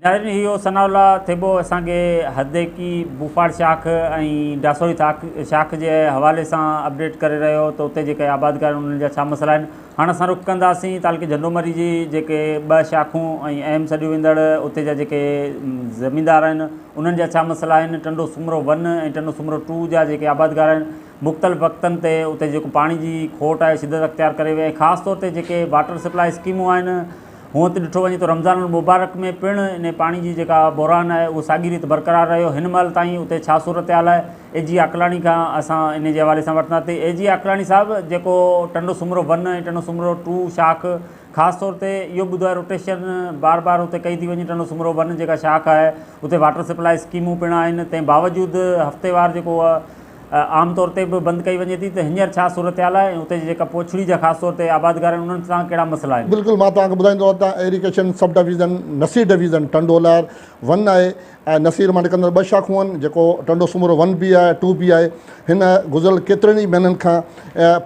ناظرين هي هو ثناء الله ٿيٻو اسان کي حديقي بوفاڙ شاخ ۽ ڊاسوري ٿاڪ شاخ جي حوالي سان اپڊيٽ ڪري رهيو هو ته اتي جيڪي آبادگار آهن انهن جا ڇا مسئلا آهن. هاڻ اسان رخ ڪنداسين تعلقي جهنڊو مري جي جيڪي ٻه شاخون ۽ اهم سڏيون ويندڙ اتي جا جيڪي زميندار آهن انهن جا ڇا مسئلا آهن. ٽنڊو سومرو ون ۽ ٽنڊو سومرو ٽو جا جيڪي آبادگار آهن مختلف وقتن تي اتي جيڪو پاڻي جي کوٽ آهي شدت اختيار ڪري وئي ۽ خاص طور تي جيڪي واٽر سپلاء اسڪيمون آهن هونئن ته ڏٺو وڃي ته رمضان المبارڪ ۾ پڻ انهي پاڻي جي جيڪا بحران آهي اهو ساڳي ريت برقرار رهيو. هن مهل تائين اتي ڇا صورتحال آهي اي جي عاقلاڻي کان اسان انهي جي حوالي سان وٺنداسين. اي جي عاقلاڻي صاحب جيڪو ٽنڊو سومرو ون ۽ ٽنڊو سومرو ٽو شاخ خاص طور تي اهو ٻڌو آهي روٽيشن بار بار اتي ڪئي ٿي وڃي ٽنڊو سومرو ون جيڪا شاخ آهي اتي واٽر سپلاء اسڪيمون پڻ آهن تنهن باوجود هفتيوار جيڪو عام طور تي به بند ڪئي وڃي ٿي ته هينئر ڇا صورتحال آهي ۽ اتي جي جيڪا پوڇڙي جا خاص طور تي آبادگار آهن انهن سان ڪهڙا مسئلا آهن؟ بلڪل مان توهان کي ٻڌائيندو هلان ته irrigation sub division Nasir division Tando Allahyar one آهي ۽ نصير مان نڪرندڙ ٻه شاخون آهن جيڪو ٽنڊو سومرو ون به آهي ٽو به آهي هن گذريل ڪيترن ئي مهينن کان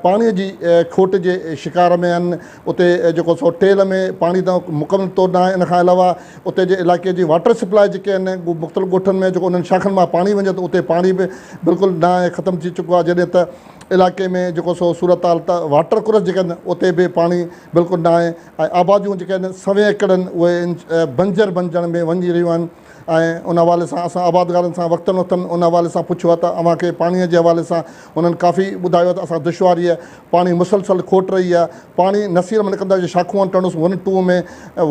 پاڻي جي کوٽ جي شڪار ۾ آهن اتي جيڪو سو ٽيل ۾ پاڻي ته مڪمل طور نه آهي ان کان علاوه اتي جي علائقي جي واٽر سپلاء جيڪي آهن مختلف ڳوٺن ۾ جيڪو انهن شاخن مان پاڻي وڃي ٿو اتي پاڻي به بلڪل نه آهي ختم ٿي چڪو آهي جڏهن ته علائقي ۾ جيڪو سو صورتحال ته واٽر ڪورس جيڪي آهن اتي به پاڻي بلڪل نه آهي ۽ آباديون جيڪي آهن سوين ايڪڙن اهي بنجر بنجڻ ۾ وڃي رهيون آهن ۽ ان حوالي سان اسان آبادگارن سان وقتن وقتن ان حوالي سان پڇيو آهي ته اوهان کي پاڻي جي حوالي سان انهن ڪافي ٻڌايو آهي ته اسان دشواري پاڻي مسلسل کوٽ رهي آهي، پاڻي نصير ۾ نڪرندڙ جي شاخون آهن ٽنڊوس ون ٽو ۾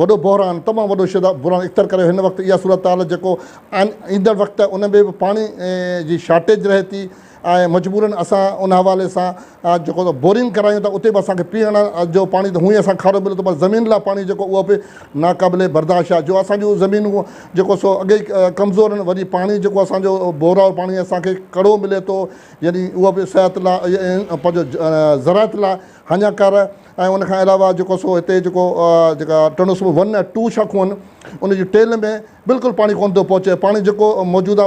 وڏو بحران تمام وڏو شديد بحران اختر ڪري هن وقت اها صورتحال جيڪو ايندڙ وقت ان ۾ به پاڻي جي شارٽيج رهي ٿي ۽ مجبورن اسان ان حوالي سان جيڪو بورنگ ڪرايون ٿا اتي به اسان کي پيئڻ جو پاڻي ته هونئن اسان کارو ملي ٿو پر زمين لاء پاڻي جيڪو اهو به ناقابل برداشت آهي جو اسان جون زمينون جيڪو سو اڳي ئي ڪمزور آهن وري پاڻي جيڪو اسان جو بور وارو پاڻي اسان کي ڪڙو ملي ٿو يعني اهو به صحت لاء پنهنجو زراعت لاء هاڃاڪار آهي ۽ ان کان علاوه جيڪو سو هتي جيڪو جيڪا ٽنڊو صوبو ون ۽ ٽو شاخون آهن ان جي ٽيل ۾ بلڪل پاڻي ڪونه ٿو پهچي پاڻي جيڪو موجوده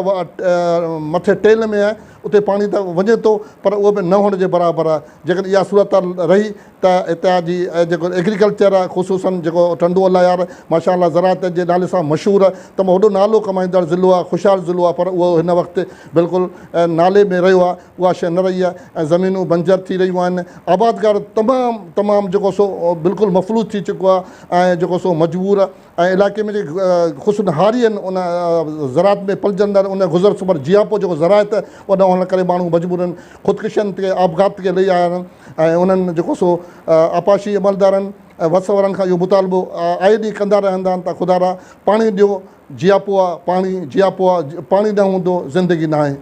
مٿي ٽيل ۾ آهي اتي پاڻي ته وڃي ٿو پر اهو به نه هئڻ جي برابر آهي جيڪڏهن اها صورتحال رهي ته هتان جي جيڪو ايگريڪلچر آهي خصوصن جيڪو ٽنڊو الله يار ماشاء الله زراعت جي نالي سان مشهور آهي تمام وڏو نالو ڪمائيندڙ ضلعو آهي خوشحال ضلعو آهي پر اهو هن وقت بلڪل نالي ۾ رهيو آهي اها شيء نه رهي آهي ۽ زمينون بنجر ٿي رهيون آهن آبادگار تمام تمام جيڪو سو بلڪل مفلوج ٿي چڪو آهي ۽ جيڪو سو مجبور آهي ۽ علائقي ۾ جيڪي خصوصن هاري آهن ان زراعت ۾ پلجندڙ ان گذر سفر جياپو جيڪو زراعت ان هئڻ ڪري ماڻهو مجبورن خودڪشين تي آپگهات کي لئي آيا آهن ۽ انهن جيڪو سو آبپاشي عملدارن ۽ وس وارن کان اهو مطالبو آئي ڏينهن ڪندا رهندا آهن ته خدارا پاڻي ڏيو جياپو آ پاڻي جياپو آ پاڻي نه هوندو زندگي ناهي.